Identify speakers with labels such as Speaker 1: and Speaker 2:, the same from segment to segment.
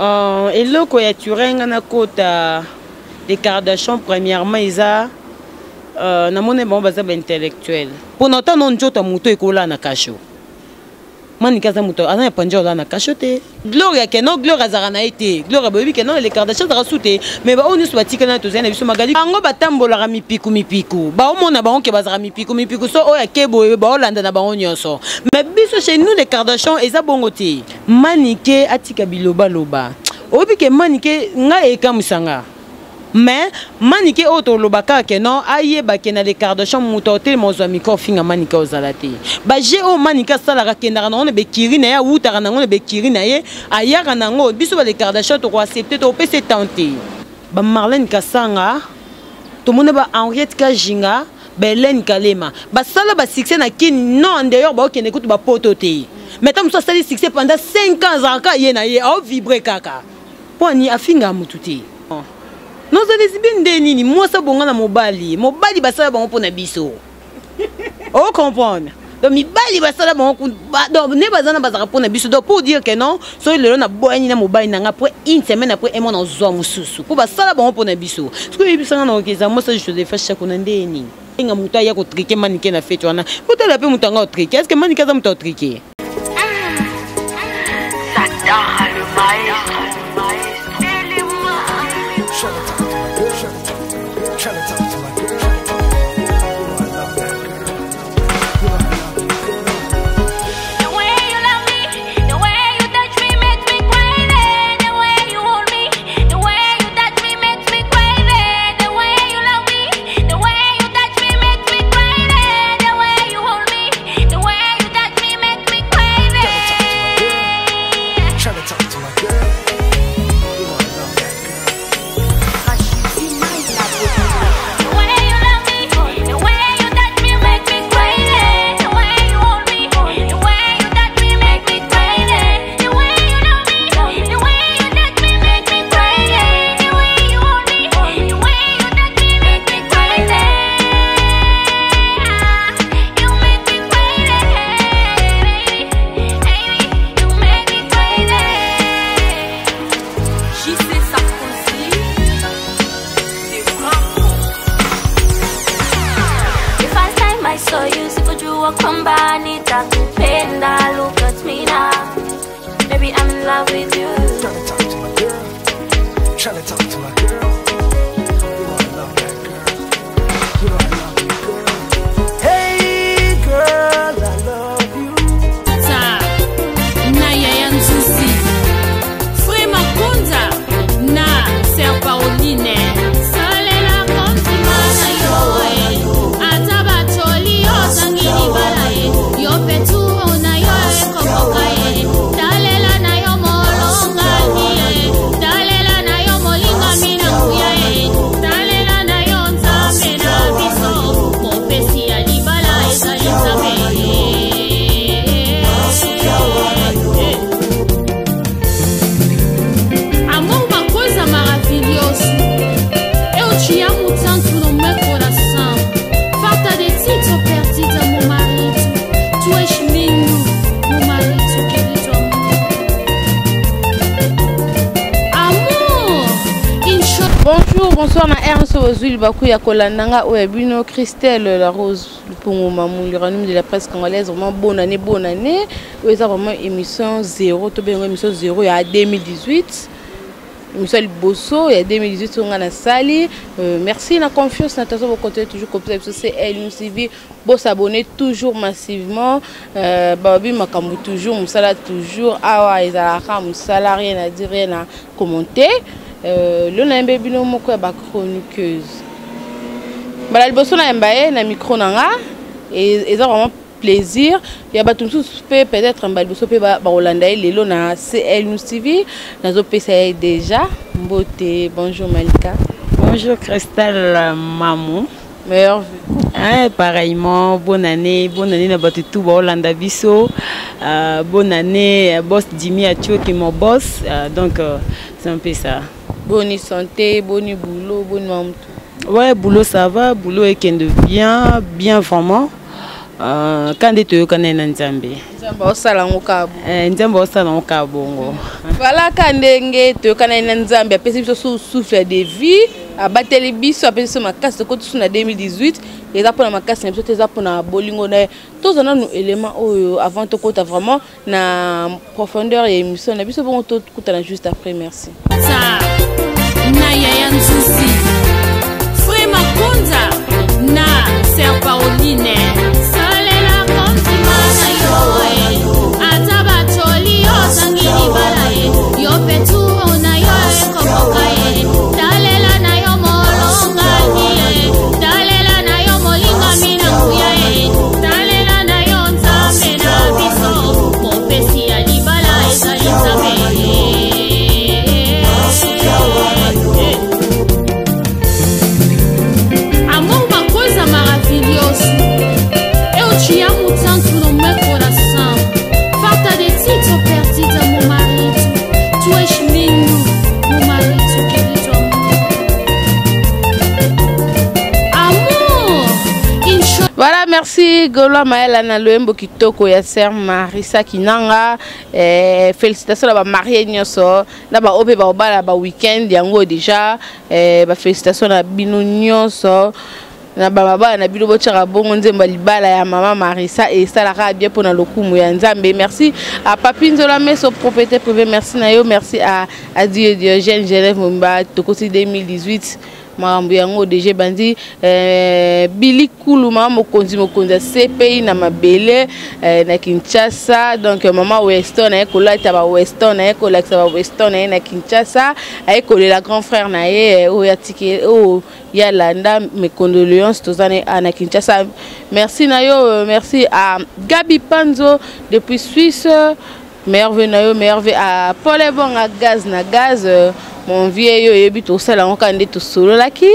Speaker 1: Eloko ya turin nga nakota les Kardashian, premièrement eza namoni bango baza baintellectuel mpona ota no nzoto ya moto ekolala na kasho. Manike aza moto aza na panja, olala na kasho te. Gloria ke no, Gloria azalaka na ye te. Gloria, boyebi ke no, les Kardashian azalaka su te, mais baoyo nyonso batikali na tozali na biso Magali. Bango batambolaka mipiku mipiku, baomona bango ke bazalaka mipiku mipiku. So oyo ake boye, baolanda na bango nyonso. Mais biso, chez nous les Kardashian, eza bongo te. Manike atika bilobaloba. Oyebi ke Manike, ngai ekamwisanga, mais Manike oyo toloba kaka ke non, ayeba ke na les Kardashian, moto aotelema ozwa micro ofinga Manike, ozala te. Baje oyo Manike asalaka, akendaka nango na bekiri na ye, awutaka nango na bekiri na ye, ayaka nango. Biso ba les Kardashian tokoaccepte, tokopesa etan te. Bamarlene Kasanga, tomoni ba Henriette Kajinga, Bahélène Kalema, basala basuccès na Kini, non en dehors. Baokende kutu bapoto te, mais ta mosusu asali succès pendant 5 ans, azalaka ye na ye, aovibre kaka mpo ani afingaka motu te. Nozalisi bi nde nini? Mwasi abonga na mobali, mobali basala bango mpo na biso, ocomprendre? Donc mibali basala bango, donc nde baza na bazalaka mpo na biso. Donc pour dire que non, soki lelo naboyani na mobali na nga, après une semaine, après un mois, nazwa mosusu, mpo basala bango mpo na biso. Soki oyebisanga na okeza mwasi Josepha Chako na nde nini, enga moto aya kotriquer Manike na fete wana, otala mpe moto anga otriquer. Est ce que Manike aza moto aotriquer?
Speaker 2: Satara le maestro.
Speaker 3: Tryna talk to my girl. Tryna talk to my girl. You know I love that girl. You know I love you, girl.
Speaker 2: The way you love me, the way you touch me makes me crazy. The way you hold me, the way you touch me makes me crazy. The way you love me, the way you touch me makes me crazy. The way you hold me, the way you touch me makes me crazy.
Speaker 3: Tryna talk to my girl. You know I love that girl.
Speaker 2: The way you love me, the way you touch me make me crazy. The way you hold me, the way you touch me make me crazy. The way you love me, the way you touch me make me crazy. The way you hold me, the way you touch me make me crazy. You make me crazy, baby, baby. You make me crazy.
Speaker 4: JC Sarkozy, de Franco.
Speaker 2: The first time I saw you, sikujua kwamba nitakupenda. Look at me now, baby, I'm in love with you.
Speaker 3: Tryna talk to my girl. Tryna talk to my girl. You know I love that girl. You know I love you, girl. Hey, girl, I love you.
Speaker 4: Ta na yaya Nzuzi Fré Makonza na Ser Pauline, salela kondima na yo e. Ata batoli ozangi libala ye, yo mpe turo na yo ekokoka ye. Talela na yo molongani ye, talela na yo molingami na nguya ye, talela na yo Nzambe na biso, mopesi ya libala ezali Nzambe ye. Amor, uma coisa maravilhosa. Eu te amo tanto no meu coração. Falta de ti, tô perdida, meu marido. Tu és lindo, meu marido, querido amor. Amor,
Speaker 5: Bonjour, bonsoir na RNC ozwi libaku ya kolanda nga oyo ya bino Christelle La Rose Lupungu Mamu, l'uranium de la presse congolaise. Vraiment bonne année, bonne année. Oyo eza vraiment émission 0, tobengo émission 0 ya 2018, émission ya liboso ya 2018 oyo nga nasali. Merci na confiance na taso bocontinue toujours kopesa biso CL News TV, bosabonner toujours massivement. Babi makambo toujours, mosala toujours awa ezalaka mosala, rien à dire, rien à commenter. Lelo nayembe bino moko ya bachroniqueuse, mbala liboso nayemba ye na micro na nga. Eza vraiment plaisir ya bato mosusu mpe peut-être mbala liboso mpe bakolanda ye lelo na CL News TV. Nazopesa ye déjà mbote. Bonjour Malika.
Speaker 1: Bonjour Christelle Mamou.
Speaker 5: Meilleur.
Speaker 1: Hein, pareillement, bonne année, bonne année na bato tout baolanda biso. Bonne année, boss Jimmy Atio qui est mon boss. Donc c'est un peu ça.
Speaker 5: Bonne santé, boni boulot, boni mamutu?
Speaker 1: Ouais, boulot ça va, boulot est de bien, bien vraiment. Ka nde toyokana ye na Nzambe.
Speaker 5: Nzambe aosala yango kaka bongo.
Speaker 1: Nzambe aosala yango kaka bongo.
Speaker 5: Voilà, ka ndenge toyokana ye na Nzambe, apesi biso souffle de vie, abateli biso, apesi biso makasi, tokoti su na 2018. Eza mpona makasi na biso te, eza mpona bolingo na ye. Tozwa nanu élément oyo avant tokota vraiment na profondeur ya émission na biso, bongo tokutana juste après. Merci.
Speaker 4: Na yaya Nzuzi Fré Makonza na Sœur Pauline, salela kondima na yo e. Ata batoli yo ozangi libala ye, yo mpe turo na yo ekokoka ye. Talela na yo molongani ye, talela na yo molingami na nguya ye, talela na yo Nzambe na biso, mopesi ya libala ezali Nzambe. Amor, uma coisa maravilhosa. Eu te amo tanto no meu coração. Falta de ti, tô perdida, meu marido. Tu és lindo, meu marido querido amor. Amour, une
Speaker 5: Voilà, merci Gaulois Maëla na loyembo kitoko ya sœur Marisa Kinanga. Félicitations na ba marié nyonso, na ba oyo mpe baobala ba week-end yango déjà. Ba félicitations na bino nyonso. Na bamabala na bino, botiaka bongo nzembo ya libala ya mama Marisa, esalaka bien mpona lokumu ya Nzambe. Merci à Papi Nzola Meso, propriété privée, merci na yo. Merci à Adio Diogène Genève Momba. Tokosi 2018, makambo yango déjà ebandi. Bili Kulu, mama mokonzi, mokonzi ya CPI na mabele na Kinshasa. Donc mama Weston aye kolata ba Weston, aye kolakisa ba Weston aye na Kinshasa, aye kolela grand frère na ye oyo atiki, oyo yalanda. Mes condoléances, toza na na Kinshasa. Merci na yo. Merci à Gabi Panzo depuis Suisse, merveille na yo. Merveille à Paul Ebonga, gaz na gaz, mon vieux, yo oyebi tosala yango kaka nde tosololaki.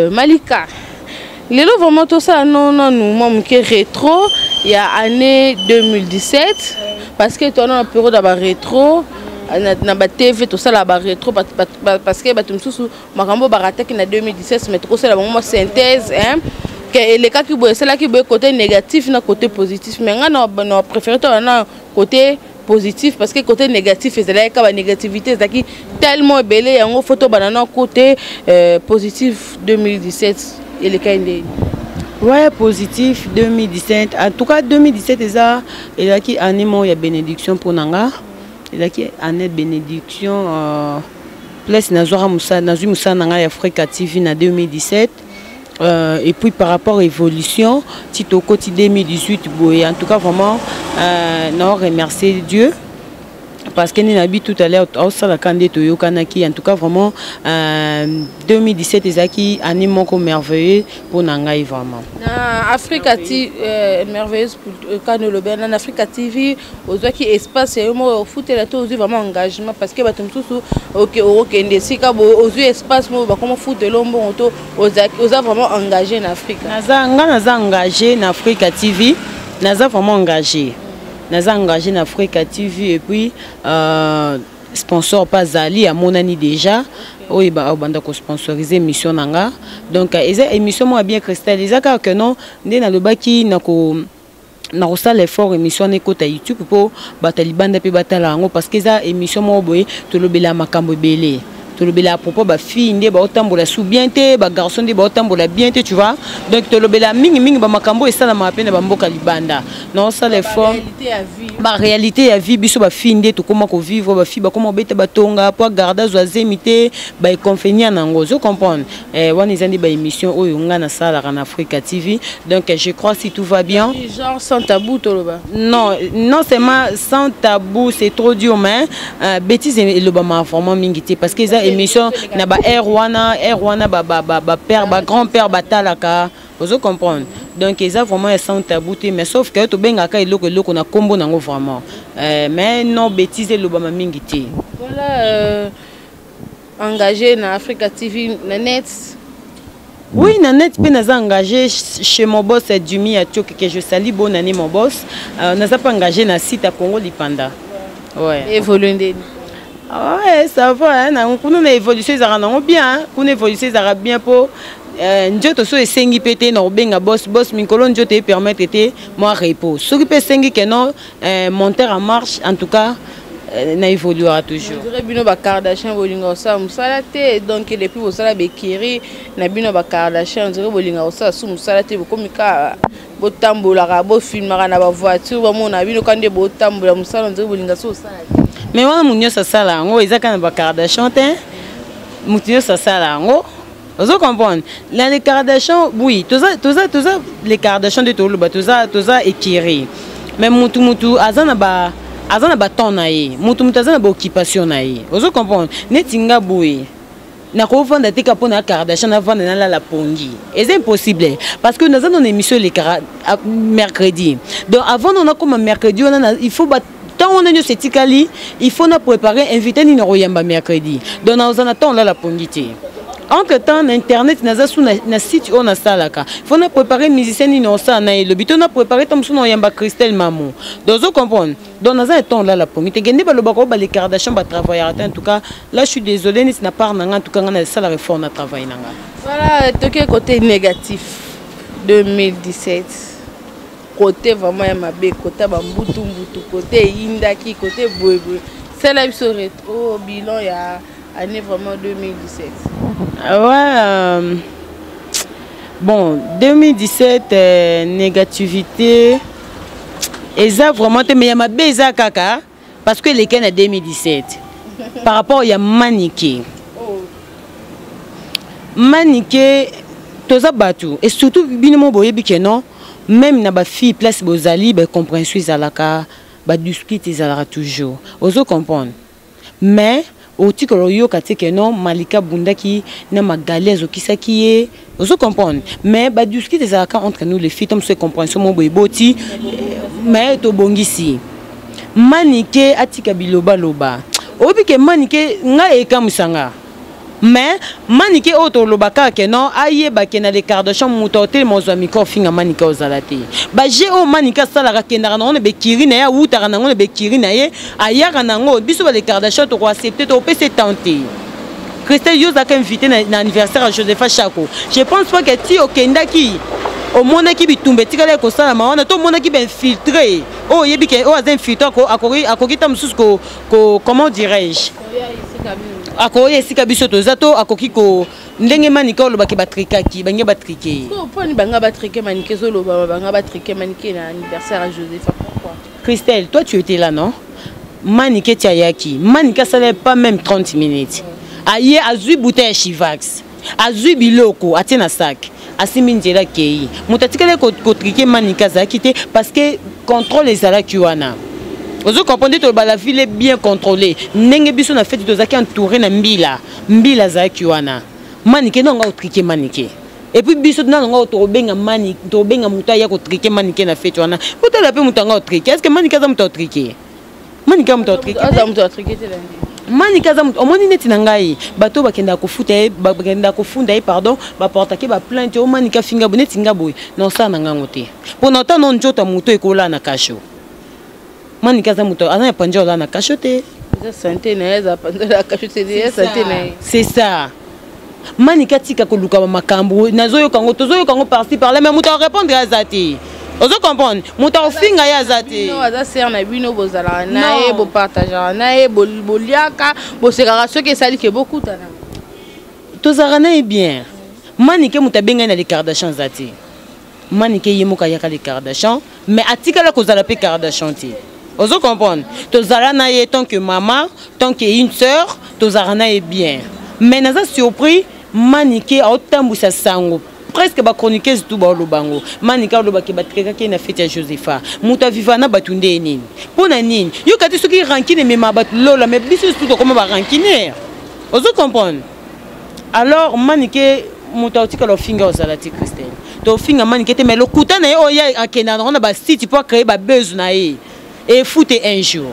Speaker 5: Malika, lelo vraiment tosala no nanu mwa moke rétro ya année 2017, parce que toana na période ya barétro na batv, tosala barétro parce que bato mosusu makambo barataki na 2017, mais tokosala bango mwa synthèse, hein, ke elekaki boye, esalaki boye, côté négatif na côté positif. Mais nga na préféré to na côté positif, parce que côté négatif ezalaki kaka banégativité, ezalaki tellement ebele. Yango faut tobana na côté positif. 2017 elekaki ndeni?
Speaker 1: Ouais, positif 2017. En tout cas, 2017 eza ezalaki année moko ya bénédiction mpo na nga. Ezalaki année de bénédiction. Place nazwaka mosala, nazwi mosala na ngai ya Africa TV na 2017. Et puis par rapport à évolution ti tokoti 2018 boye, en tout cas vraiment na remercier Dieu, parce que nde nabi tout à l'heure, aosalaka nde toyokanaki. En tout cas vraiment, 2017 ezalaki année moko merveilleux mpo na ngai vraiment.
Speaker 5: Na Africa T merveilleuse kani olobi na Africa TV, ozwaki espace ya yo moko ofutela to ozwi vraiment engagement? Parce que bato mosusu okokende esika boye, ozwi espace moko, bakoma futela mbongo, to oza vraiment engagé na Afrika?
Speaker 1: Naza, nga naza engagé na Africa TV, naza vraiment engagé, naza engagé na Africa TV. Et puis sponsor mpe azali, amonani déjà, oyo obanda kosponsorize émission na nga. Donc eza émission moko ya bien, Christelle. Eza kaka que non, nde nalobaki na kosala effort, émission wana ekota YouTube mpo bato ya libanda mpe batala yango, parce que eza émission moko boye tolobela makambo ebele, tolobela à propos bafille nde baotambola su bien te, bagarçon nde baotambola bien te, tu vois. Donc tolobela mingimingi bamakambo esalamaka mpe na bamboka libanda. Naosala effort, baréalité ya vie, biso bafille nde tokóma kovivre, bafille bakóma kobeta batonga po agarde azwa zemi te, bainconvénient nango, ozo comprendre. Wana eza nde baémission oyo nga nasalaka na Africa TV. Donc je crois, si tout va bien.
Speaker 5: Genre sans tabou, toloba?
Speaker 1: Non, non seulement sans tabou, c'est trop dur, mais bêtise elobama vraiment mingi te, parce que eza émission na ba air wana, air wana bapère, bagrand père batalaka, ozo comprendre. Donc eza vraiment ya sans tabou te, mais sauf que tobengaka eloko eloko na nkombo nango vraiment, mais non, bêtise elobama mingi te.
Speaker 5: Voilà, engagé na Africa TV, na net?
Speaker 1: Oui, na net mpe naza engagé chez mon boss Dumi Atioke, que je salue. Bonne année mon boss. Naza mpe engagé na site ya Congo Lipanda, ouais.
Speaker 5: Évolue ndeni?
Speaker 1: Ouais, ça va, hein. Kuna na évolution ezalaka nango bien, hein. Kuna évolution ezalaka bien mpo Nzoto so esengi mpe te na kobenga boss, boss mikolo nzoto epermettre te mwa repos. Soki mpe esengi ke non, monter en marche, en tout cas na évoluera toujours.
Speaker 5: Dirait bino bakardashian bolinga kosala mosala te. Donc depuis bosala bekiri na bino bakardashian, on dirait bolinga kosala su mosala te. Bokomi kaka botambolaka, bofilmaka na bavoiture, bamona bino ka nde botambola. Mosala, on dirait bolinga so kosala te.
Speaker 1: Mais wana motu nyonso asala yango, eza kaka na bakardashian te, motu nyonso asala yango. Ozo comprendre, na les Kardashian, oui, toza les Kardashian nde toloba, toza écurie, mais mutu aza na batemps na ye, mutu aza na baoccupation na ye. Ozo comprendre, neti nga boye nakovanda te ka mpo na Kardashian, navanda nalala pongi, eza impossible, parce que naza nona émission elekaka mercredi. Donc avant no nakóma mercredi wana, il faut ntango wana nyonso etikali, il faut na préparer invité nini nakoyamba mercredi. Donc naza na ntango olala pongi te. Entre temps, na internet naza su na site oyo nasalaka, faut na préparer musicien nini osala na elobi to na préparer to mosusu na oyamba Christelle Mamo. Donc ozo comprendre, donc naza na ntango olala pongi te. Kende balobaka oyo bale Kardashian batravaillaka te. En tout cas là, je suis désolé, neti na part na nga, en tout cas nga nasala effort na travail na nga.
Speaker 5: Voilà, toke côté négatif 2017, côté vraiment ya mabe, côté bambutu mbutu, côté eyindaki, côté boyeboye. Sala biso rétro bilan ya année vraiment 2017.
Speaker 1: Ouais, bon, 2017, négativité eza vraiment te, mais ya mabe eza kaka parce que eleki na 2017 par rapport ya Manike.
Speaker 5: Oh.
Speaker 1: Manike, toza bato et surtout bino mo boyebi ke non, même na bafille place bozali, bacompréhension ezalaka, badiscute ezalaka toujours. Ozo comprendre, mais otikala oyoka te ke non, Malika abundaki na Magali, azokisaki ye. Ozo comprendre, mais badiscute ezalaka entre nous les filles. To mosu compréhension mo boye eboti, mais tobongisi. Manike atika bilobaloba. Oyebi ke Manike, ngai ekamwisanga, mais Manike oyo toloba kaka ke non, ayeba ke na les Kardashian, moto otelema ozwa micro ofinga Manike, ozala te. Baje oyo Manike asalaka, akendaka nango na bekiri na ye, awutaka nango na bekiri na ye, ayaka nango. Biso bale Kardashian tokoaccepte, tokopesa etan te. Christelle, yo ozalaka invité na anniversaire ya Josepha Chako. Je pense pas ke ti okendaki omonaki bitumba etikali ekosalama wana, to omonaki bainfiltré oyo oyebi ke oyo aza infiltré, akoki ta mosusu comment dirais-je, akoya esika biso toza, to akoki ko ndenge Manike olobaki batrikaki bange batrike ye.
Speaker 5: Mponi banga batrike Manike? Ezolobama banga batrike Manike na anniversaire ya Josepha, pourquoi?
Speaker 1: Christelle, toi tu étais là, non? Manike ti ayaki, Manike asalaki pas même 30 minutes, aye azwi bouteille ya Chivas, azwi biloko, atie na sac, asimbi nzela, akei. Moto atikali kotrike Manike azalaki te, parce que contrôle ezalaki wana. Ozo comprendre, toloba la ville est bien contrôlée. Ndenge biso na feti tozalaki entouré na mbila, mbila azalaki wana. Manike nonga otrike Manike, et puis biso nano nga tokobenga mani, tokobenga moto aya kotrike Manike na feti wana. Botala mpe moto anga otrike, est ce que Manike aza moto otrike? Manike aza moto otrike?
Speaker 5: Aza moto atrike te.
Speaker 1: Manike aza moto omoni neti na ngai, bato bakendaka kofuta ye, bakendaka kofunda ye, pardon, baportake baplainte o Manike afinga boye. Neti nga boye na osala na ngango te, mpo na ota no nzoto ya moto ekolala na kasho. Manike aza moto aza na panza olala na kasho te.
Speaker 5: Eza sante na ye, aza panza na kasho te, eza sante na ye.
Speaker 1: C'est ça. Manike atika koluka bamakambo. Nazoyoka yango, tozoyoka yango par-ci par-là, mais moto arépondre aza te. Ozo comprendre, moto akofinga ye aza te.
Speaker 5: Bino aza sere na bino, bozalaka na ye, bopartageaka na ye, boliaka, bosekaka. Soki esali ke bokutana?
Speaker 1: Tozalaka na ye bien. Manike, moto abengai na les Kardashian aza te. Manike ye moko ayaka les Kardashian, mais atikala kozala mpe Kardashian te. Ozo comprendre, tozala na ye tant que mama, tant que une sœur, tozalaka na ye bien. Mais naza surpris, Manike aotambwisa sango, presque bachroniqueuse tu baoloba yango. Manike alobaki batrikaki ye na feti ya Josepha. Moto aviva na bato nde nini? Mpo na nini yoka te? Soki rancune emema bato lola, mais biso surtout tokoma barancunière. Ozo comprendre? Alors Manike, moto aotikala ofinga ozala te. Christelle, tofinga Manike te, mais lokuta na ye oyo akendaka nango na basite mpo acréer babuzz na ye, efute un jour.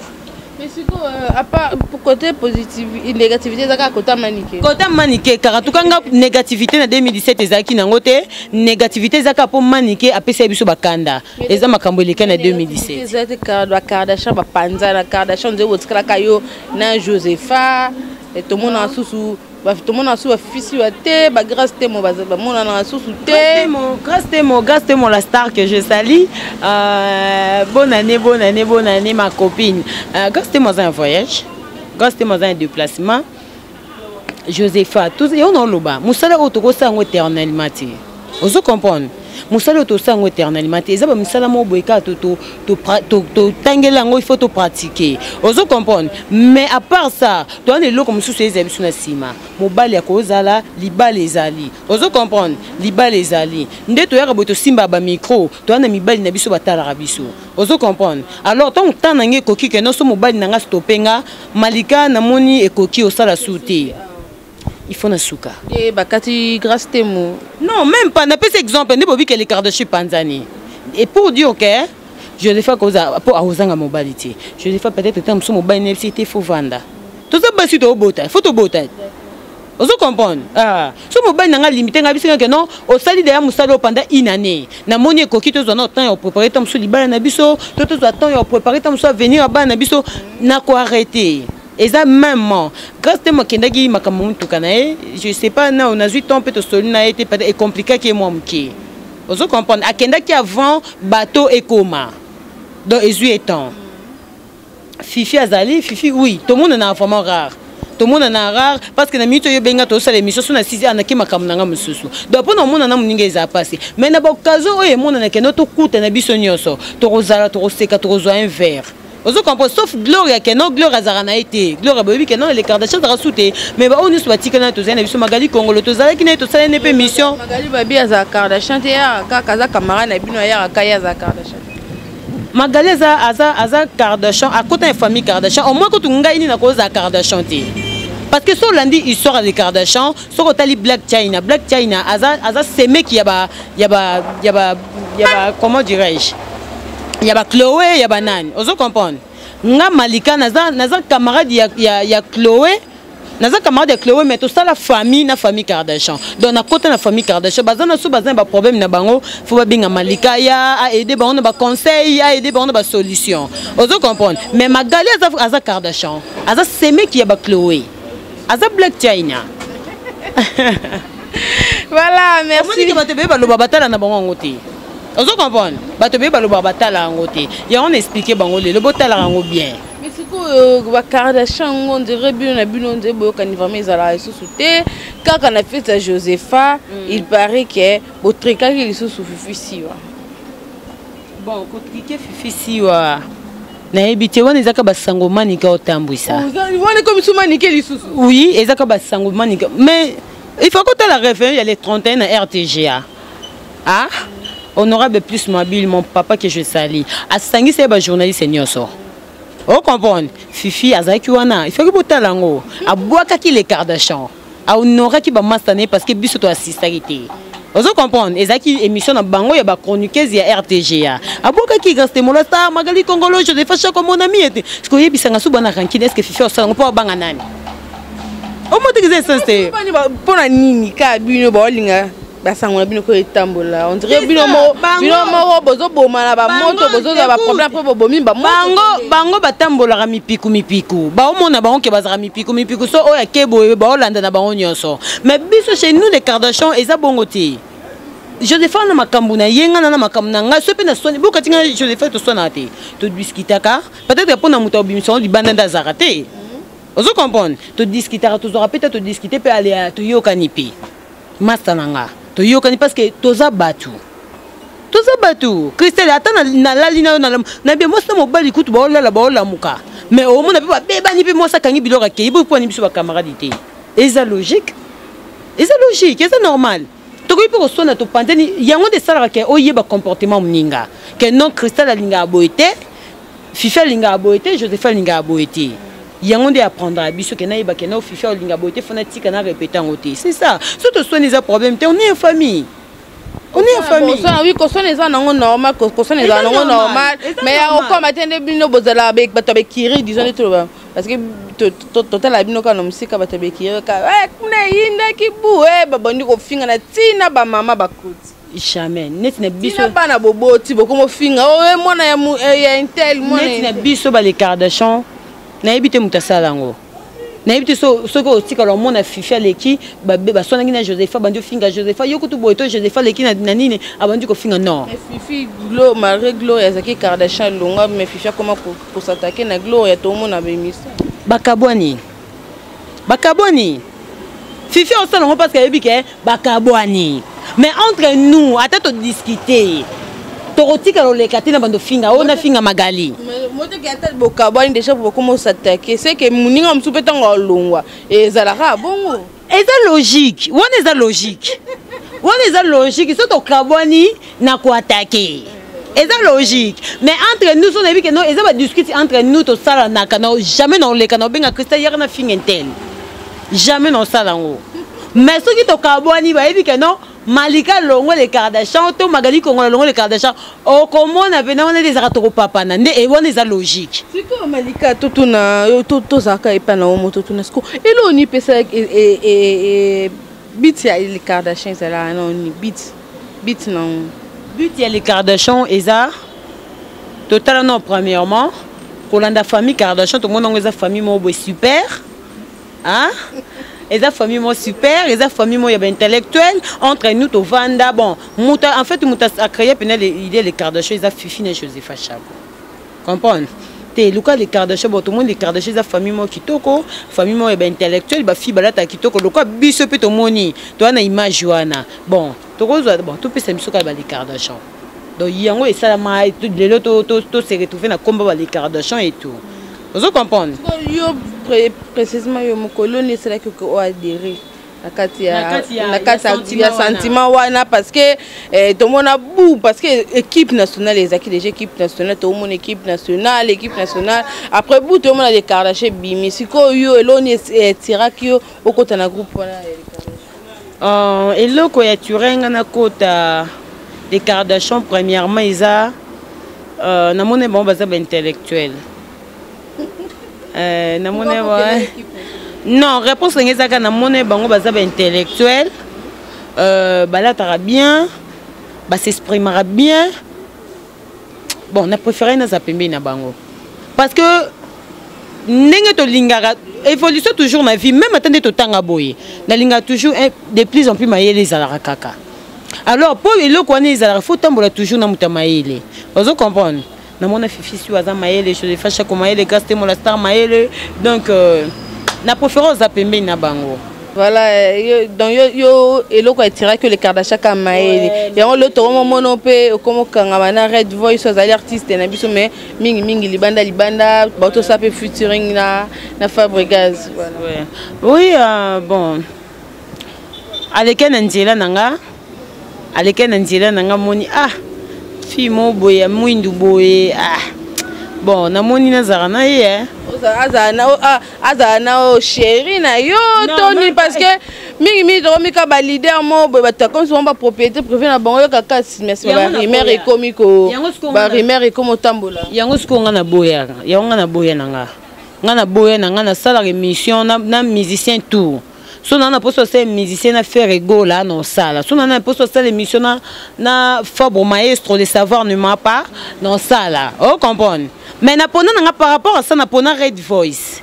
Speaker 5: Mais sikoyo, à part côté positive, négativité eza kaka côté Manike?
Speaker 1: Côté Manike kaka. Tuka nga négativité na 2017 ezalaki nango te. Négativité eza kaka mpo Manike apesa biso bakanda, eza makambo eleka na 2017.
Speaker 5: Eza te bakardashian bapanza na Kardashian nzee, botikalaka yo na Josepha, tomonaka susu. Tomona su bafisi wa te, bagrâce Temo bamonanaka susu te.
Speaker 1: Grâce Temo, Grâce Temo, la star que je salue. Bonne année, bonne année, bonne année, ma copine. Grâce Temo aza un voyage, Grâce Temo aza un déplacement. Josepha, tout yo na oloba mosala oyo tokosala yango éternellement te. Ozo comprendre? Mosala oyo tosala yango éternellement te, eza bamisala moko boye kaka totangeli yango, il faut topratiquer. Ozo comprendre? Mais à part ça, toza na eloko mosusu ezala biso na nsima. Mobali akozala, libala ezali. Ozo comprendre? Libala ezali nde toyaka boye, tosimbaka bamicro, toza na mibali na biso batalaka biso. Ozo comprendre? Alors ntango ntan na ngai ekoki ke nyonso mobali na nga stope nga, Malika, namoni ekoki osala su te, il faut na suka.
Speaker 5: E bakati Grâce Temo?
Speaker 1: Non, même pas. Napesi exemple nde bobike les Kardashian panzani, et pour dire que Josepha koza po akozanga mobali te. Josepha, peut-être ta mosusu mobali na yebisi te, faut vanda, toza basi, tobota, faut tobota. Ozo comprendre? Ah, so mobali na nga limite nga, biso ke non, osali deya mosala oyo pendant une année, namoni ekoki tozwa na temps ya kopréparer ta mosusu libala na biso, to tozwa temps ya kopréparer ta mosusu avenir ya bana na biso, na koarrêter. Eza mêmement Grâce te akendaki makambo motuka na ye, je sais pas, na nazwi temps mpe tosoli na ye te, peut-être ecompliquaki ye mwa moke. Ozo comprendre? Akendaki avant bateau ekoma, donc ezwi ye temps. Fifi azali, Fifi, oui, tomonana vraiment rare, tomonana rare, parce que na minute oyo obenga tosala émission, so na sisi anaki makambo na nga mosusu, donc mpo na omonana moninga eza pasi. Mais na baoccasion oyo emonana kende tokutana biso nyonso, tokozala, tokoseka, tokozwa un verre. Ozo comprendre? Sauf Gloria, ke non, Gloria azalaka na ye te. Gloria, boyebi ke non, le Kardashian azalaka su te, mais baoyo nyonso batikali na tozali na biso. Magali Kongolo, tozalaki na ye, tosalani mpe mission.
Speaker 5: Magali babi azala Kardashian te, yaka kaka aza camarade na bino, ayaka ka ye azala Kardashian.
Speaker 1: Magali aza Kardashian, akota na famille Kardashian. Au moins kutu ngai nini nakozala Kardashian te, parce que so olandi histoire ya les Kardashian, soki otali Black China, Black China aza semeki ya ba, comment dirais-je, ya ba Chloé, ya banani. Ozo comprendre nga? Malika naza camarade ya Chloé, naza camarade ya Chloé, mais tosala famille na famille Kardashian. Donc nakota na famille Kardashian, baza na so, baza na baproblème na bango, faut babenga Malika ya aide bango na baconseil, aide bango na basolution. Ozo comprendre? Mais Magali aza Kardashian, aza semeki ya bachloé, aza Black China.
Speaker 5: Voilà, merci.
Speaker 1: Omonike bato ebele baloba batala na bango yango te. Ozo comprendre? Bato ebele balobaka batala yango te. Yango na expliquer bango lelo, botalaka yango bien.
Speaker 5: Mais sikoyo bakardashian yango, on dirait bino na bino nde boyokani vraiment ezalaka lisusu te. Kaka na fete ya Josepha, il paraît ke botrikaki lisusu Fifi Siwa.
Speaker 1: Bon, kotrike Fifi Siwa, nayebi te, wana ezaka basango Manika otambwisa.
Speaker 5: Wana ekomi su Manike lisusu?
Speaker 1: Oui, ezaka basango Manika, mais il faut kotala réveillon ya le 31 na RTGA. Ah, honorable Plus Mobile, mon papa que je salue, asangisi ye bajournaliste nyonso. Ocomprendre? Fifi azalaki wana, il faki botala yango. Abwakaki les Kardashian, ahonoraki bamasta na ye, parce que biso toassistaki te. Ozo comprendre? Ezalaki émission na bango ya bachroniqueuse ya RTGA. Abwakaki Grâce Temola Star, Magali Kongolo, Josepha Chako, mon ami ete sikoyo oyebisanga so bana rankine. Est ce que Fifi osala yango mpo abanga nani? Omotiki eza essence te.
Speaker 5: Mpo na nini kaka bino baolinga basango na bino ko etambola? On dirait bino moko bozoboma na bamoto, bozozwa baproblème mpo bobomi.
Speaker 1: Bango batambolaka mipiku mipiku, baomona bango ke bazalaka mipiku mipiku, so oyo ake boye, baolanda na bango nyonso. Mais biso, chez nous les Kardashian, eza bongo te. Josepha na makambo na ye, nga na makambo na ngai. So mpe na soni bokati ngai Josepha, toswanaka te, todiskutaka. Peut-être mpo na moto abimisa ngo libanda nde azalaka te. Ozo comprendre? Todiskutaka, tozwaka mpe te, todiskute mpe, ale toyokani mpe masta na nga, toyokani, parce que toza bato, toza bato. Christelle, ata nalali na yo na bie, mwasi na mobali kutu baolala, baolamuka, mais omona mpe babebani mpe mwasi akangi biloko akei boyi. Mponi biso bacamarade te, eza logique, eza logique, eza normal. Tokoki mpe koswana, topanzani. Yango nde esalaka ke oyeba comportement moninga, ke non, Cristal alingaka boye te, Fifi alingaka boye te, Joseph alingaka boye te. Yango nde apprendra biso ke nayeba ke no, Fifi alinga boye te, fo natika na répéter yango te. C'est ça. So toswani, eza problème te, on est en famille, on est en famille.
Speaker 5: Oui, koswana eza nango normal, koswana eza nango normal, mais ya okoma te nde bino bozala bato ya bekiri, disons nde toloba, parce que totala bino kaka na mosika, bato ya bekiri kaka kuna eyindaki bu, babandi kofinga na ntina bamama bakoti.
Speaker 1: Jamais neti na biso.
Speaker 5: Bana boboti bokomofinga oyo mwana ya intel.
Speaker 1: Neti na biso bale Kardashian, nayebi te moto asala yango. Nayebi te soki otikala omona Fifi aleki, baswanaki na Josepha, abandi ofinga Josepha, yo kutu boye to Josepha aleki na nini, abandi kofinga, non.
Speaker 5: Mais Fifi, malgré Gloria azalaki Kardashian longa, mais Fifi akoma kosatake na Gloria, tomona bémission.
Speaker 1: Bakabwani, bakabwani. Fifi osala yango parce que ayebi ke bakabwani. Mais entre nous, ata todiscute, tokotikala oleka te na bando finga oyo nafinga Magali.
Speaker 5: Moteki ata bokabwani déjà, bokoma osatake, c'est que moninga mosusu mpe ntango alongwa ezalaka bongo.
Speaker 1: Eza logique wana, eza logique wana, eza logique. So tokabwani na koatake, eza logique. Mais entre nous, so nayebi ke no, eza badiscute entre nous, tosalanaka na jamais na oleka na obenga Christel yaka na finga ntel, jamais na osala yango. Mais soki tokabwani, bayebi ke non, Malika longo le Kardashian to Magali Kongola longo le Kardashian, okomona pena wana nde ezalaka tokopapana nde wana eza logique.
Speaker 5: Sikoyo Malika, totuna yo, tozalaka epai na yo mo, totuna sikoyo eloko nini epesa but ya le Kardashian? Ezalaka na nini but nango?
Speaker 1: But ya le Kardashian eza totala no, premièrement kolanda famille Kardashian, tomona yango eza famille moko boye super, hein? Eza famille moko super, eza famille moko ya baintellectuel. Entre nous tovanda bon, moto, en fait moto acréé pena idée le Kardashian eza Fifi na Josepha Chako, comprendre te. Luka le Kardashian, bon, tomoni le Kardashian eza famille moko kitoko, famille moko ya baintellectuel, bafille balataka kitoko lokwa biso mpe tomoni toza na image wana. Bon, tokozwa, bon, topesa biso kaka bale Kardashian. Donc yango esalama lelo to se retrouve na komba bale Kardashian et tout, ozo comprendre.
Speaker 5: Yo précisément, yo mokolo nini esalaki oke oadhérer na kati ya sentiment wana? Parce que tomona bu, parce que équipe nationale ezalaki déjà équipe nationale, tomona équipe nationale, équipe nationale, après bu tomona les Kardashian ebimi. Sikoyo yo, eloni etiraki yo okota na groupe wana?
Speaker 1: Eloko ya ture nga nakota les Kardashian, premièrement eza namoni bango baza baintellectuel. Namoni, non, réponse ndenge ezaka, namoni bango baza baintellectuel, balataka bien, basexprimaka bien. Bon, na préféré naza pembeni na bango parce que ndenge tolingaka évolution toujours na vie, même ata nde totanga boye, nalingaka toujours de plus en plus mayele ezalaka kaka. Alors mpo eloko wana ezalaka, faut tambola toujours na moto ya mayele, ozo comprendre. Namona Fifi si aza mayele, Josepha Chako mayele, Grâce Temola Star mayele, donc na préféré oza pembeni na bango.
Speaker 5: Voilà, yo, donc yo eloko etiraki le Kardashian ka mayele yango. Lelo tokomomona mpe okomokangama na Red Voice, azali artiste na biso, mais mingimingi libanda libanda, baotosala mpe featuring na Fabregas, voilà.
Speaker 1: Ouais. Oui, bon, aleke na nzela na nga, aleke na nzela na nga, moni ah, fille mo boye ya mwindu boye, ah bon, namoni nazalaka na ye.
Speaker 5: Azala na oyo chéri na yo to nini? Parce que mingimingi tokomika baleader mo boye, bato akomi souvent bapropriété privé na bango. Yoka kasi nsima barumeur ekomi, barumeur ekomi otambola.
Speaker 1: Yango sikoyo nga naboyaka yango, nga naboya na nga, nga naboya na nga nasalaka émission na musicien tour. So naa na mposa osala musicien na Ferre Gola, na osala. So naa na mposa osala émission na Fabre Maestro, le savoir ne ment pas, na osala, ocomprendre. Mais napona na nga par rapport à ça, napona Red Voice.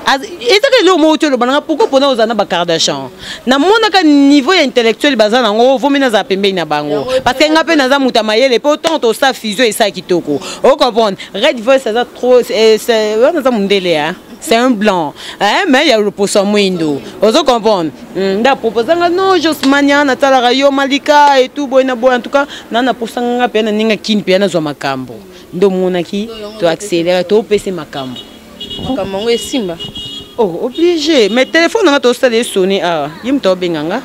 Speaker 1: Ezaka eloko moko te oloba nanga pourquoi mpona ozala na bakardashian. Namonaka niveau ya intellectuel baza nango, vomi nazala pembeni na bango parce que nga mpe naza moto ya mayele, mpe autant tosala fusion esala kitoko, ocomprendre. Red Voice aza trop, wana aza mondele, a c'est un blanc, hein, mais ya loposo mwindo, ozo comprendre. Nda proposanga non, Josmania, natalaka yo Malika et tout boye na boye. En tout cas na naposanga nga mpe na ndenge kini mpe nazwa makambo nde omonaki toaccéléré, topesa makambo.
Speaker 5: Makambo yango esimba.
Speaker 1: Oh, obligé. Mais téléphone nanga tosala esoni awa, ye moto aobenga nga,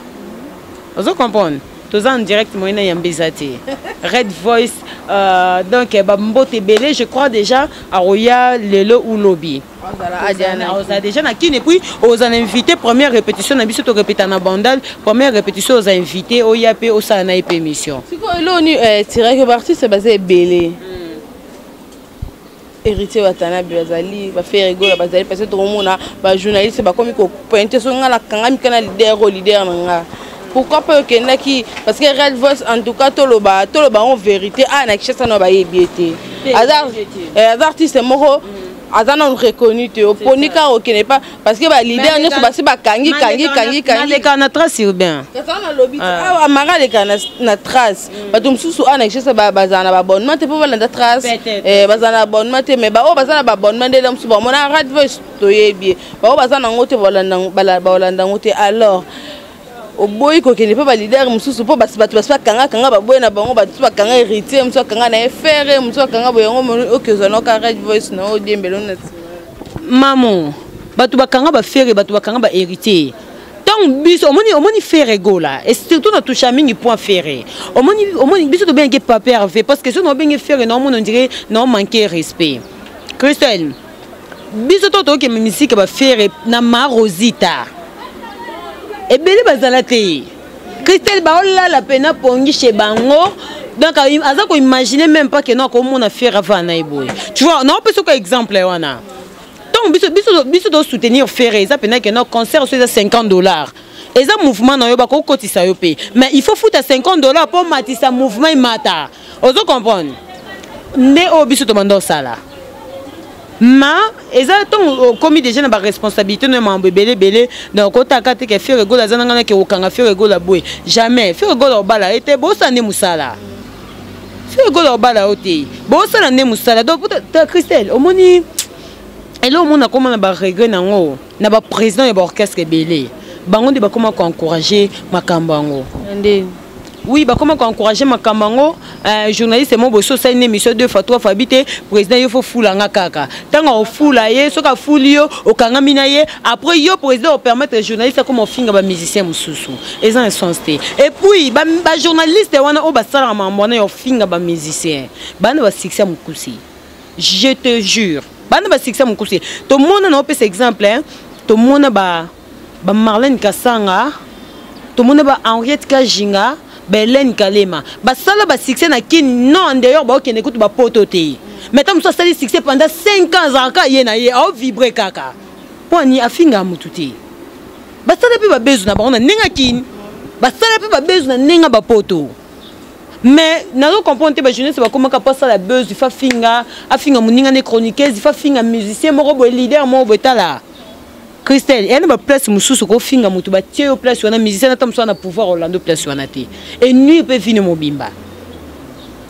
Speaker 1: ozo comprendre, toza en direct, moyen na yamba eza te. Red Voice, donc bambote ebele, je crois déjà aroya lelo ou lobi ozala déjà na Kini. Et puis ozala invité première répétition na biso, torépéta na Bandal, première répétition oza invité, oya mpe osala na ye mpe émission.
Speaker 5: Sikoyo eloni tiraki baartiste baza ebele, Héritier Watanabe bazali, baFerre Gola bazali, parce que tokomona bajournaliste bakomi kopointe. So nga nakangami kaka na leader oyo, leader na nga, pourquoi mpe okendaki? Parce que Red Voice, en tout cas toloba, toloba en vérité, a na Kinshasa na bayebi ye te. Aza artiste moko. Aza nanu reconnu te, oponi kaka okende pa parce que baleader nyonso basi bakangi kangi kangi kangi.
Speaker 1: Naleka na Trace Urbain.
Speaker 5: Kasi wana nalobi te, awa Mara aleka na Trace. Bato mosusu awa na Kinshasa bazala na baabonnement te mpo balanda Trace. Bazala na abonnement te, mais baoyo baza na baabonnement nde mosusu bamona Red Voice, toyebi ye. Baoyo baza nango te, baolanda yango te. Alors oboyi kokende mpe baleader mosusu mpo bato basi bakangakanga, baboyi na bango. Bato mosusu bakanga Héritier, mosusu akanga na ye Ferre, mosusu akanga boye. Yango okezwa noka Red Voice na odiembelo na nsima.
Speaker 1: Mamo, bato bakanga baFerre, bato bakanga baHéritier. Ntango biso omoni Ferre Gola, et surtout na toucha mingi point Ferre, omoni biso tobengaki Papa Hervé, parce que so na obenge Ferre, na omoni on dirait na omanque respect. Christelle, biso to tokende misika baFerre na Marosita, ebele bazala te. Christelle, baolala mpena pongi chez bango, donc aza koimagine même pas ke no akomona Ferre ava na ye boye, tu vois. Naopesa ko exemple wana, ntango biso tosoutenir Ferre, eza mpena ke no concert so eza 50 $, eza mouvement na yo, bakokotisa yo mpe, mais il faut futa 50 $ mpo matisa mouvement emata. Ozo comprendre nde oyo biso tobanda osala. Ma eza ntongo okomi déjà na baresponsabilité no ya makambo ebele ebele. Donc otaka te ke Ferre Gola aza nanga, nake kokanga Ferre Gola boye. Jamais Ferre Gola obala ye te. Bosala nde mosala. Ferre Gola obala yo te, bosala nde mosala. Donc Christelle, omoni elo omona akóma na baregret nango na baprésident ya baorchestre ebele, bango nde bakóma koencourage makambo yango.
Speaker 5: Nde
Speaker 1: Oui, bakóma koencourage makambo yango. Journaliste mo boso osali na émission deux fois, trois fois, abi te président yo fo fulanga kaka. Ntango ofula ye, soki afuli yo, okangami na ye. Après yo président opermettre journaliste akóma ofinga bamusicien mosusu, eza na sens te. Et puis bajournaliste wana oyo basalaka makambo wana ya ofinga bamusicien, bana basuccès ya mokusi, je te jure, bana basuccès ya mokusi. Tomona, na opesa exemple, hein, tomona ba Marlène Kasanga, tomona ba Henriette Kajinga, ba Hélène Kalema, basala basuccès na Kini. Non, en dehors baokende kutu bapoto te, mais ta mosusu asali succès pendant 5 ans, azalaka ye na ye, aovibre kaka mpo ani afingaka motu te. Basala mpe babezu na bango na ndenge akini, basala mpe babezu na ndenge bapoto. Mais nazo comprendre te, bajournaliste bakomaka mpo asala buzz, ifa finga, afinga moninga nde chroniqueuse, ifa finga musicien moko boye, leader moko boye. Tala Christelle, eya na baplace mosusu kofinga motu, batie yo place wana, musicien ata mosusu na pouvoir olando place wana te, enuire mpe vino mobimba,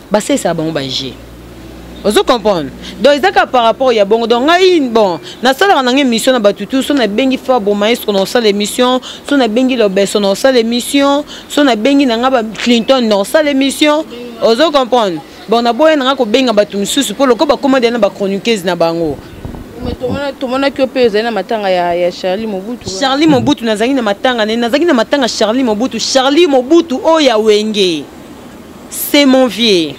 Speaker 1: basalisaka bango baje. Ozo comprendre? Donc eza kaka par rapport ya bongo. Donc ngai, bon, nasalaka nanga émission na bato tu. So nabengi Fabo Maestro, na osala émission. So nabengi Lobeso, na osala émission. So nabengi nanga ba Clinton, na osala émission. Ozo comprendre? Bon, naboya nanga kobenga bato mosusu mpo loko bakóma deya na bachroniqueuse na bango.
Speaker 5: Tomonaki yo mpe ozali na matanga ya Charlie Mobutu.
Speaker 1: Charlie Mobutu, nazalaki na matanga ne, nazalaki na matanga Charlie Mobutu. Charlie Mobutu oyo ya Wenge, c'est mon vieux.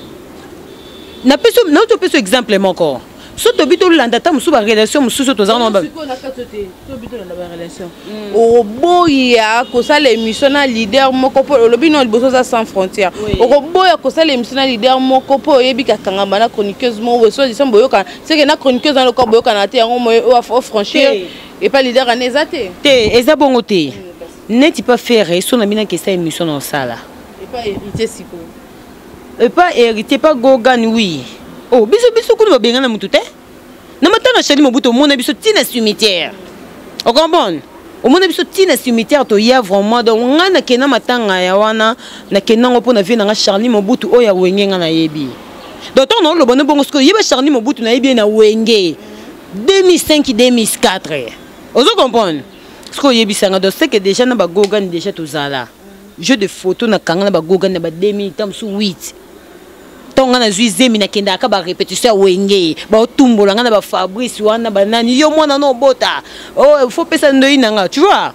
Speaker 1: Napesi, nauti opesa exemple moko. So tobi tolanda ata mosusu barelation mosusu tozala na
Speaker 5: Barelation, okoboya kosala émission na leader moko mpo olobi no liboso oza sans frontière? Okoboya kosala émission na leader moko mpo oyebi kakangama na chroniqueuse moko boye, so disant boyokana seke na chroniqueuse wana, lokola boyokana te, yango ofranchir epa leader wana eza te?
Speaker 1: Te, eza bongo te. Neti pa Ferre, so na bino akesa émission na osala.
Speaker 5: Epa Héritier sikoyo?
Speaker 1: Epa Héritier, pa Gogan, oui. Oh, biso kuna babengana motu te. Na matanga Charlie Mobutu, omona biso ntina cimetière, ocomprendre? Omona biso ntina cimetière, toya vraiment. Donc ngai nakenda matanga ya wana, nakenda yango mpo na vie nanga Charlie Mobutu oyo ya Wenge, ngai nayebi. Donc ntango naoloba no bongo, sikoyo yeba Charlie Mobutu, nayebi ye na Wenge 2005, 2004, ozo comprendre? Sikoyo oyebisanga, donc c'est que déjà na bagogani déjà tozala jeu de photo, nakanga na bagogani na ba 2000, ta mosusu 8. Ntongo ngai nazwi zemi, nakendaka barépétition ya Wenge, baotumbola ngai na baFabrice wana, banani, yo mwana no obota, oh, faut pesa ndoi na nga, tu vois.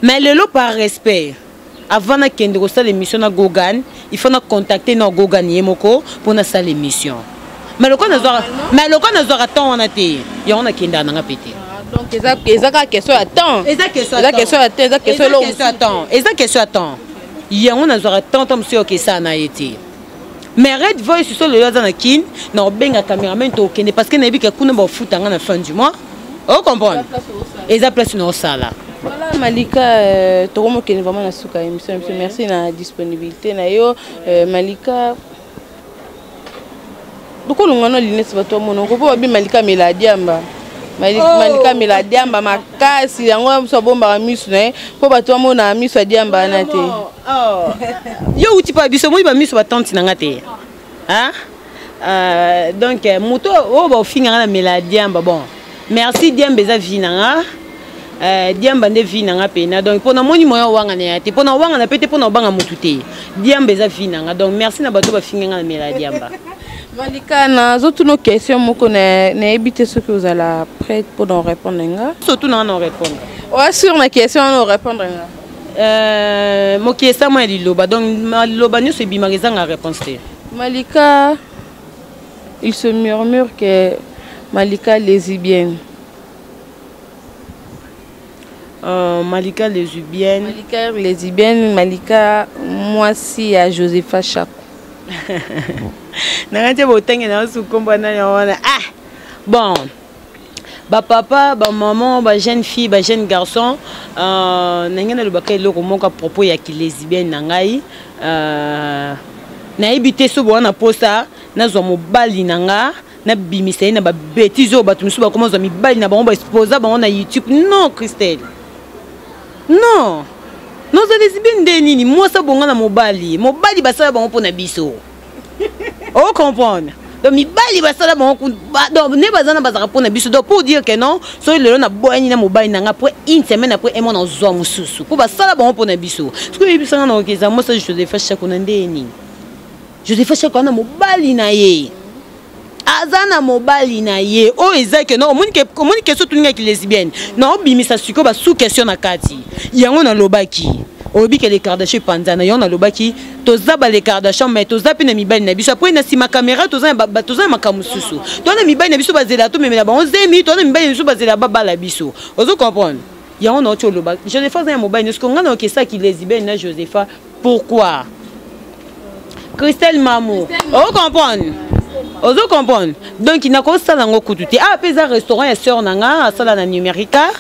Speaker 1: Mais lelo, par respect, avant nakende kosala émission na Gogan, il faut na contacter na Gogan ye moko mpo nasala émission. Mais lokola nazwaka temps wana te, yango nakendaka nanga mpe te.
Speaker 5: Donc eza kaka question ya temps?
Speaker 1: Eza question ya
Speaker 5: question ya temps, eza
Speaker 1: question ya temps, eza question ya temps. Yango nazwaka temps ta mosusu yoka esala na ye te. Mais Red Voice, so lelo aza na Kine, na obenga cameraman, tokende, parce que nayebi ke kuna bafuta nga na fin du mois. Ocomprendre? Eza place na osala.
Speaker 5: Voilà, Malika, tokomokende vraiment na suka ya émission na biso. Merci na disponibilité na yo, Malika. Okolonga na lunette, bato bamona mpo babi Malika amela diamba.
Speaker 1: Oh.
Speaker 5: Malika amela diamba makasi, yango mosu abombaka misu na ye mpo bato bamona miso ya diamba wana te.
Speaker 1: Oh. Yo uti pa biso, omoni bamiso batante na nga te. Hein? Donc moto oyo baofinga nga na mela diamba, bon, merci. Diamba eza vie na nga. Diamba nde vie na nga pena. Donc mpo namoni moya owangana ya te, mpo na owangana mpe te, mpo na obanga motu te. Diamba eza vie na nga. Donc merci na bato bafinga nga na mela diamba.
Speaker 5: Malika, nazotuna question moko, nayebi te soki ozala prête mpona orépondre nga.
Speaker 1: Surtout na nga na orépondre.
Speaker 5: Oa sur na question wana, orépondre nga?
Speaker 1: Mokili esama ya liloba, donc maloba nyonso ebimaka ezanga réponse te.
Speaker 5: Malika, il se murmure que Malika lesbienne.
Speaker 1: Malika lesbienne?
Speaker 5: Malika lesbienne, Malika mwasi ya Josepha Chako.
Speaker 1: Nanga te, botange na osu nkombo nani wana. Ah bon, bapapa, bamaman, bajeune fille, bajeune garçon, na ngai nalobaka eloko moko à propos ya kilesbienne na ngai. Nayebi te so bowana mposa nazwa mobali na nga, nabimisa ye na babêtises oyo bato mosusu bakoma zwa mibali na bango, baexposa bango na YouTube. Non, Christelle, non, noza lesbienne nde nini? Mwasi abonga na mobali. Mobali basala bango mpo na biso, ocomprendre? Donc mibali basala bango, donc nde baza na bazalaka mpo na biso. Donc pour dire que non, soki lelo naboyani na mobali na nga, après une semaine, après un mois, nazwa mosusu, mpo basala bango mpo na biso. Soki oyebisanga na okeza mwasi Josepha Chako na nde nini? Josepha Chako ana mobali na ye, aza na mobali na ye. Oyo eza ke no, omoni question tuningaki lesbienne na obimisa sikoyo basous question na kati yango. Nalobaki, oyebi ke les Kardashian epanzana. Yango nalobaki, toza ba les Kardashian, mais toza mpe na mibali na biso. Après, na nsima caméra, toza na makambo mosusu. Toza na mibali na biso, bazela tomemela bango zemi. Toza na mibali na biso, bazela babala biso. Ozo comprendre? Yango na oti oloba Josepha aza ya mobali nyonso. Ngai na okesaki lesbienne na Josepha, pourquoi? Christelle Mamu, ozo comprendre? Ozo comprendre? Donc nakosala yango kutu te. Ah, mpe eza restaurant ya sœur na nga, asala na numérica.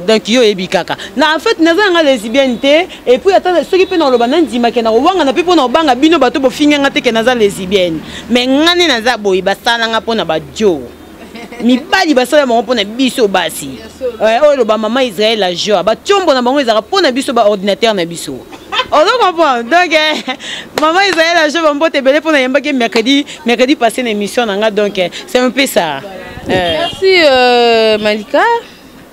Speaker 1: Donc yo oyebi kaka na, en fait, naza yanga lesbienne te. Et puis ata soki mpe nakoloba, nandimake na kowangana mpe mpo na kobanga bino bato bofinga nga te ke naza lesbienne. Mais nga nde naza boye, basalanga mpo na badio. Mibali basala bango mpo na biso basi. Oyo eloba mama Israel la joie, batiombo na bango ezalaka mpo na biso, baordinateur na biso. Ozo comprendre? Donc mama Israel la joie, bambote ebele mpo nayembaki mercredi passé na émission na nga. Donc c'est un peu ça.
Speaker 5: Merci Malika.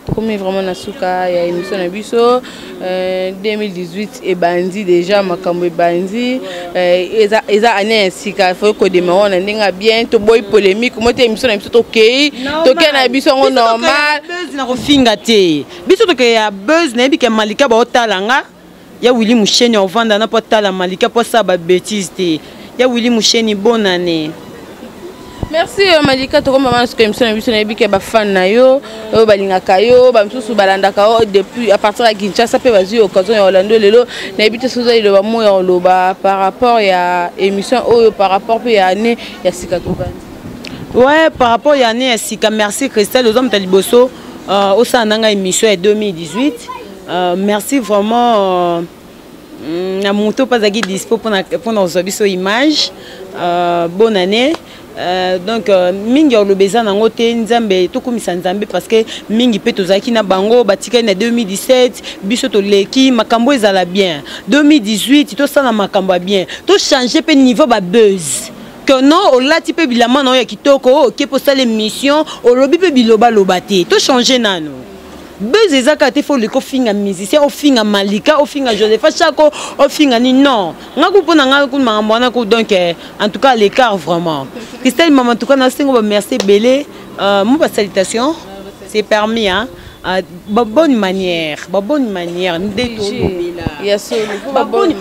Speaker 5: Tokomi vraiment na suka ya émission na biso. 2018 ebandi déjà, makambo ebandi. Eza année ya sika, faut kodémarrer na ndenge ya bien. Toboyi polémique mo te. Émission na biso, tokei, tokei na biso yango normal.
Speaker 1: Buzz na kofinga te. Biso tokei ya buzz. Nayebi ke Malika baotala nga ya Willi Musheni, ovanda na mpo atala Malika mpo asala babêtises te. Ya Willi Musheni, bonne année.
Speaker 5: Merci Malika. Tokomama na suka émission na biso. Nayebi ke bafan na yo oyo balingaka yo, bamisusu balandaka yo depuis à partir ya Kinshasa, mpe bazwi occasion ya olanda lelo. Nayebi te soki oza liloba mo ya koloba par rapport ya émission oyo, par rapport mpe ya année ya sika tobandi.
Speaker 1: Ouais, par rapport ya année ya sika, merci Christelle, oza moto ya liboso osala na ngai émission ya 2018. Merci vraiment na moto mpo azalaki dispo mpona kozwa biso image. Bonne année. Donc mingi ya koloba eza nango te. Nzambe, tokumisa Nzambe, parce que mingi mpe tozalaki na bango batikali na 2017. Biso toleki makambo ezala bien. 2018 tosala makambo ya bien, tochange mpe niveau babuzz que non, olati mpe bilamba na oyo ya kitoko, oke mpo osala émission, olobi mpe bilobaloba te. Tochange nano buzz. Eza kaka te fo oleka ofinga musicien, ofinga Malika, ofinga Josepha Chako, ofinga nini. Non, nga ku mpo na nga ku makambo wana ku. Donc en tout cas, l'écart vraiment. Christelle Mama, en tout cas nasengo bamerci ebele. Mo basalutation, c'est permis, hein? Babonne manière, babonne manière nde tolobela.
Speaker 5: Ya solo.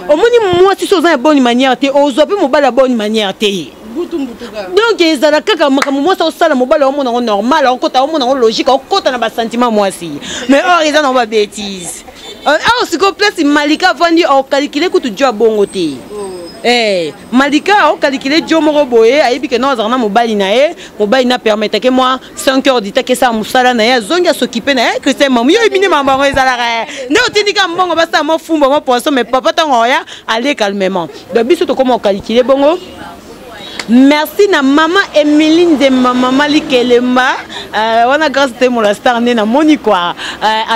Speaker 1: Omoni, mwasi so oza na bonne manière te, ozwa mpe mobali ya bonne manière te. Donc ezala kaka makambo mwasi osala, mobali aomona yango normal, aokota, aomona yango logique, aokota na basentiment mwasi. Mais or eza nango babêtises. Awa sikoyo, place Malika avandi, aocalculer kutu dio abongo te. Malika aocalculer dio moko boye, ayebi ke no, azalaka na mobali na ye. Mobali na permettake mwa 5 heures ditake esala mosala na ye, azongi, asokipe na ye. Christian Mamu, yo oyebi nde makambo yango ezalaka nde otindika mbongo, basala mwa fumba, mwa poisson, mais papa ntango oya, ale calmement. Donc biso tokoma ocalculer bongo. Merci na mama Emilie Nzemba, mama Likelemba, wana grâce te mola star nde namoni quoi.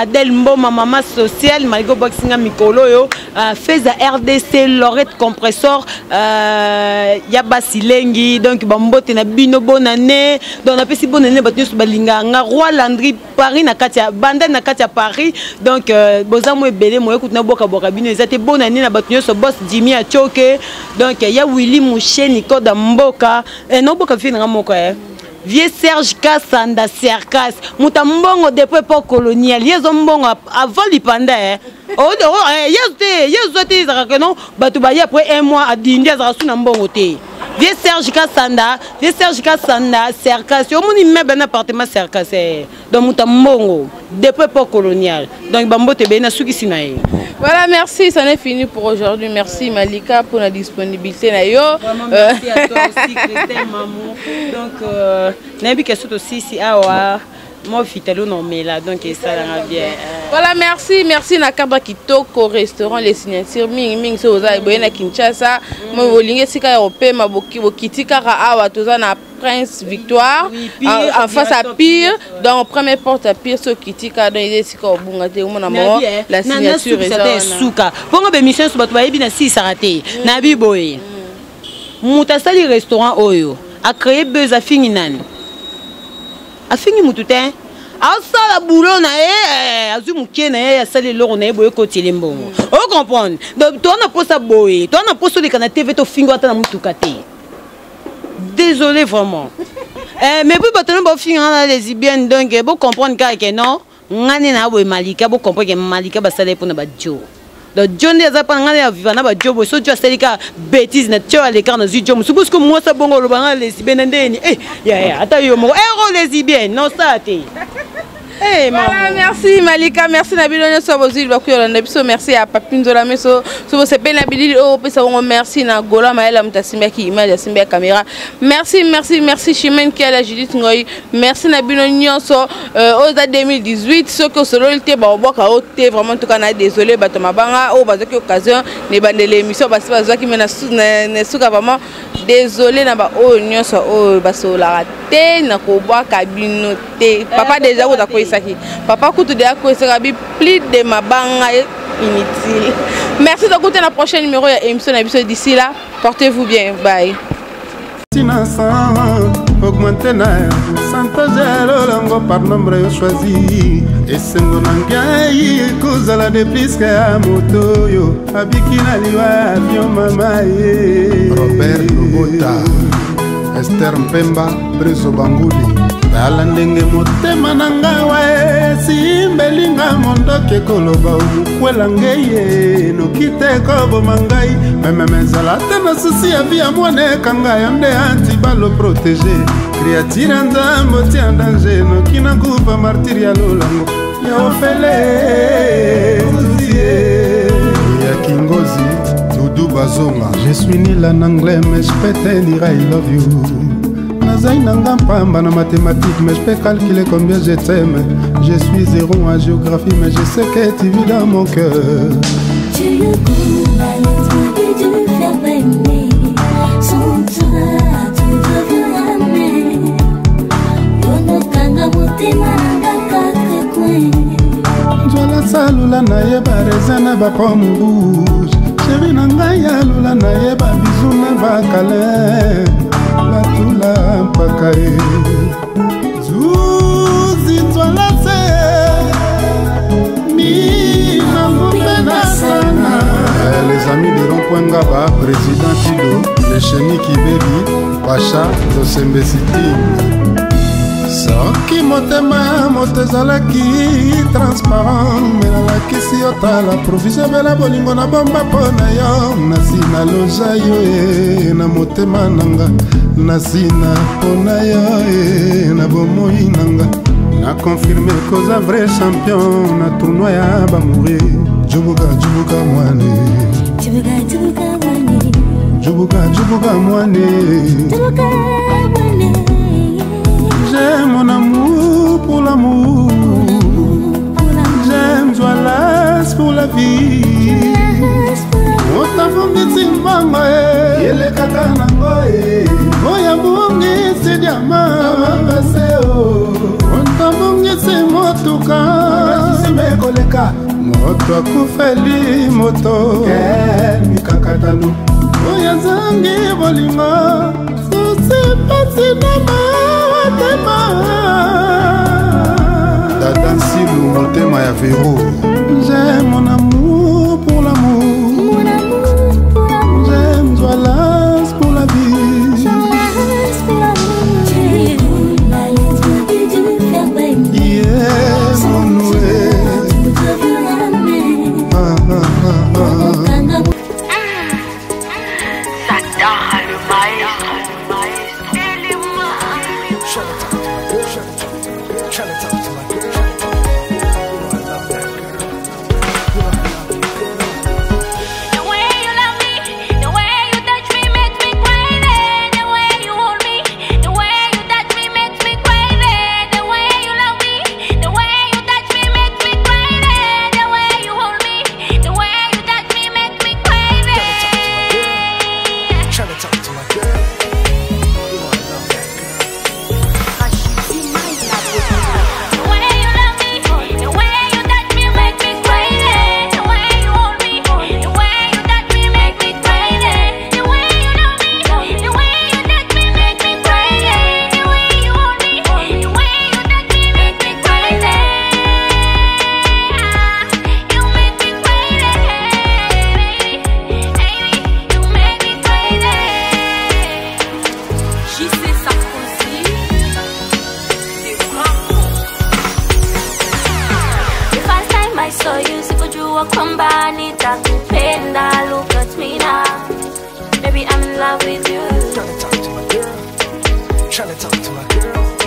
Speaker 1: Adèle Mboma, mama sociale, malgré boxinga mikolo yo, Feza RDC, Lorette Compressor, ya Basilengi, donc bambote na bino bonne année. Donc napesi bonne année bato nyonso balingaka nga, Roi Landry Paris na kati ya banda na kati ya Paris. Donc boza mo ebele moye kutu na boka boka bino eza te. Bonne année na bato nyonso, boss Jimmy Achoke, donc ya Willy Moucheni Koda Mboka, no boka vie nga moko vieux Serge Kassanda Serkas muta mbongo depuis époque coloniale, yezo mbongo avant lipanda yezo te, yezo te ezalaka ke non bato baye après un mois adindi azalaka su na mbongo te. Vieux Serge Kassanda, vieux Serge Kassanda Serkas, omoni meuble na appartement Serkas donc muta mbongo depuis époque coloniale, donc bambote ebele na sukisi na ye.
Speaker 5: Voilà, merci, ça n'est fini pour aujourd'hui. Merci Malika pour la disponibilité na yo.
Speaker 1: Vraiment, merci à toi aussi Christelle Mamou. Donc nayebi ke soto sisi awa mo fitalo na omela, donc esalanga bien.
Speaker 5: Voilà, merci, merci na cadre kitoko restaurant les signatures mingi mingi so oza boye na Kinshasa, mo bolingi esika ya kopema, bokiti kaka awa toza na Prince Victoire,
Speaker 1: Oui, Pire,
Speaker 5: en face à
Speaker 1: direction
Speaker 5: Pire,
Speaker 1: Pire, ouais.
Speaker 5: donc première porte à Pire, ce qui tika donc il est sika obunga te omona
Speaker 1: Na
Speaker 5: mo
Speaker 1: bi,
Speaker 5: la
Speaker 1: na
Speaker 5: signature
Speaker 1: sukisa
Speaker 5: eza
Speaker 1: te
Speaker 5: wana.
Speaker 1: suka bongo be mission so bato bayebi na sisaka te na bi boye moto asali restaurant oyo a créé buzz, afingi nani, afingi mutu te, asala boulot na ye, azwi moke na ye, asali eloko na ye boye, ekotiele mbongo, ocomprendre. Donc toa na posa boye, toa na posa oleka na TV tofingi ata na mutuka te, désolé vraiment. Mais puis bato no bafinga na lesbienne, donc bocomprendre kaka ke non, nga nde na boye Malika, bocomprendre ke Malika basala ye mpona badio, donc dio nde aza mpona nga nde aviva na badio boye. So dio asali kaka bêtise na tio alekaka, nazwi dio mosusu puisque mwasi abongo oloba nga lesbienne ndeni, yaya ata yo moko ero lesbienne nosala te.
Speaker 5: Voilà,
Speaker 1: maman.
Speaker 5: Merci Malika, merci na bino nyonso bozwi libaku yolanda biso, merci ya Papi Nzola Meso so bosepeli na bilili oyo opesa bongo, merci na Gola Mayela moto asimbaki image, asimbi ya caméra, merci, merci, merci Chimene Kiala, Judith Ngoi, merci na bino nyonso. Oyo eza 2018, soki osololi te baobwaka o te, vraiment en tout cas na désolé bato mabanga oyo bazwaki occasion na ebandela émission basi bazwaki me na suka, vraiment désolé na baoyo nyonso oyo basololaka te, na kobwaka bino te. Papa déjà kuta akweyisaki, papa kutu deja akweyisaka bi plus de mabanga inutile. Merci, tokuta na prochain numéro ya émission na biso. D'ici là, portez-vous bien, bye.
Speaker 6: Tina 100 augmente na pourcentage lolongo par nombre yo choisi, esengo na ngai kozala de plus que ya moto oyo abiki na liwa ya avion mama ye.
Speaker 7: Robert Lobota, Ester Mpemba, Prezo Banguli.
Speaker 6: Tala ndenge motema na nga wa esimbelinga mondoki ekoloba omokwela ngei ye noki te koboma ngai mememe ezala te na susi ya vi ya mwana ekanga yo nde antibalo protégé créature ya Nzambe otia en danger noki nakufa martire ya lolango ya ofele susi.
Speaker 7: Ya Kingozi, Dudu Bazonga.
Speaker 6: Je suis nul en anglais, mais je peux te dire I love you. Nazai nanga pamba na mathématiques, mais je peux calculer combien je t'aime. Je suis zéro en géographie, mais je sais que tu vis dans mon cœur.
Speaker 2: Tu le combats et du verbe aimer. Sans toi, tout devient amer. Yonokanga motema nanga quatre coins.
Speaker 6: Nzwala salula nayeba raisin na bapomme rouge, chéri na ngai alula nayeba bizu na bakale batula mpaka ye zuzi nzwala se minango mpe nasana.
Speaker 7: Les amis de Rond-Point Ngaba, président Tido, les Cheniki Baby, Pacha, Tosembe City.
Speaker 6: Soki motema moto ezalaki transparent, me nalakisi yo tala provision bela bolingo na bomba mpo na yo, nasi naloja yo e na motema nanga, nasi na mpo na yo e na bomoi nanga, na confirme koza vrai champion na tournoi ya bamouri. Jubuka jubuka mwane.
Speaker 2: Jubuka, jubuka mwane.
Speaker 6: Jubuka jubuka mwane.
Speaker 2: Jubuka mwane.
Speaker 6: J'aime mon amour pour l'amour. J'aime Joalas pour la vie. Otafungisi mbongo e elekaka nango e. Oyo abungisi diama moto abungisi motuka
Speaker 3: Koleka.
Speaker 6: Moto akufeli moto
Speaker 3: Mikakatano.
Speaker 6: Oyo azangi bolingo susi pasi na motema.
Speaker 7: Tata Nsilu, motema ya Vero.
Speaker 6: J'ai mon amour pour l'amour.
Speaker 2: Mon amour pour l'amour.
Speaker 6: J'aime Joalas pour la vie.
Speaker 2: Joalas pour l'amour. Tu es la lettre du verbe.
Speaker 6: Yeah, mon noué. Ah, ah, ah, ah.
Speaker 8: Satara le maestro.
Speaker 3: Tryna talk to my girl. Tryna talk to my girl. You know I love that girl. You know I love you, girl.
Speaker 2: The way you love me, the way you touch me makes me crazy. The way you hold me, the way you touch me makes me crazy. The way you love me, the way you touch me makes me crazy. The way you hold me, the way you touch me makes me crazy.
Speaker 3: Tryna talk to my girl. You know I love that girl.
Speaker 2: The way you love me, the way you touch me makes me crazy. The way you hold me, the way you touch me makes me crazy. The way you love me, the way you touch me makes me crazy. The way you hold me, the way you touch me makes me crazy. You make me crazy, baby. You make me crazy.
Speaker 4: JC Sarkozy, c'est Franco.
Speaker 2: The first time I saw you, sikujua kwamba nitakupenda. Look at me now, baby, I'm in love with you.
Speaker 3: Tryna talk to my girl. Tryna talk to my girl.